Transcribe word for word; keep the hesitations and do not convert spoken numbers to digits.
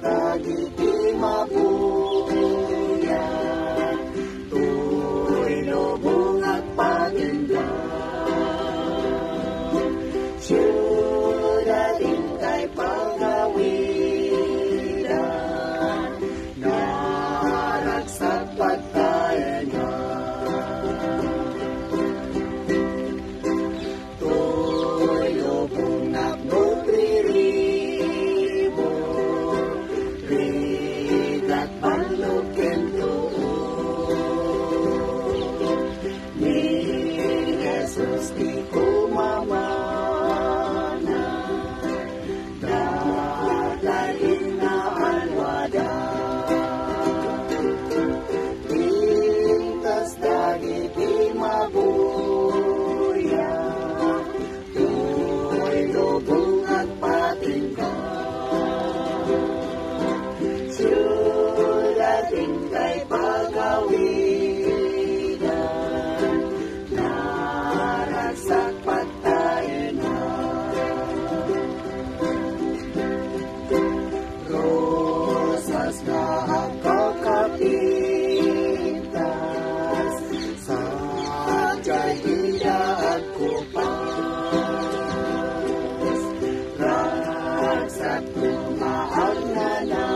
dagiti mabuya, toy lubong agpatingga. Siudad intay pagawidan, naragsak pagtaenga. Toy lubong napno ririmo, rigat ballog ken tuo. Ni Jesus ti kumamana, dagdagina alwada. Pintas dagiti mabuya, toy lubong agpatingga. Siudad intay pagawidan, naragsak pagtaenga. Rosas nga agkakapintas, sadiay ida agkupas. Ragsak nga agnana,